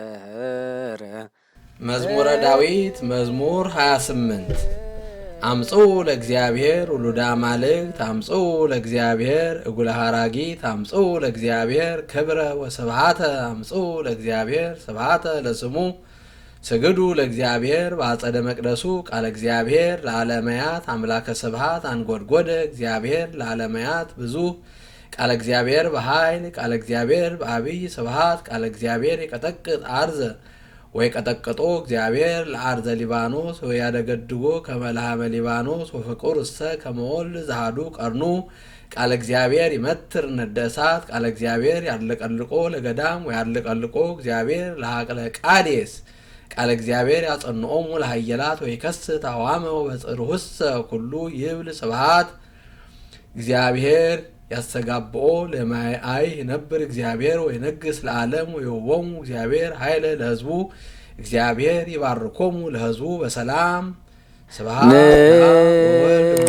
ንነጽር። መዝሙረ ዳዊት መዝሙር 28። አምጽኡ ለእግዚአብሔር ውሉደ አማልክት፣ አምጽኡ ለእግዚአብሔር እጉለ ሐራጊት፣ አምጽኡ ለእግዚአብሔር ክብረ ወስብሃተ፣ አምጽኡ ለእግዚአብሔር ስብሃተ ለስሙ። ስግዱ ለእግዚአብሔር በአጸደ መቅደሱ። ቃለ እግዚአብሔር ለዓለመያት አምላከ ስብሃት። አንጎድጎደ እግዚአብሔር ለዓለመያት ብዙ። ቃለ እግዚአብሔር በኃይል፣ ቃለ እግዚአብሔር በአብይ ስብሃት። ቃለ እግዚአብሔር የቀጠቅጥ አርዘ ወይ ቀጠቅጦ እግዚአብሔር ለአርዘ ሊባኖስ፣ ወያደገድጎ ከመልሃመ ሊባኖስ፣ ወፍቁር እሰ ከመወል ዘሃዱ ቀርኑ። ቃለ እግዚአብሔር ይመትር ነደ እሳት። ቃለ እግዚአብሔር ያለቀልቆ ለገዳም፣ ወያለቀልቆ እግዚአብሔር ለሀቅለ ቃዴስ። ቃለ እግዚአብሔር ያጸንኦሙ ለሃየላት፣ ወይከስት አዋመ፣ ወበጽርሁሰ ኩሉ ይብል ስብሃት። እግዚአብሔር ያስተጋብኦ ለማይ ይነብር እግዚአብሔር ወይነግስ ለዓለም፣ ወይሁቦሙ እግዚአብሔር ኃይለ ለሕዝቡ። እግዚአብሔር ይባርኮሙ ለሕዝቡ በሰላም። ስብሐት ለአብ ወወልድ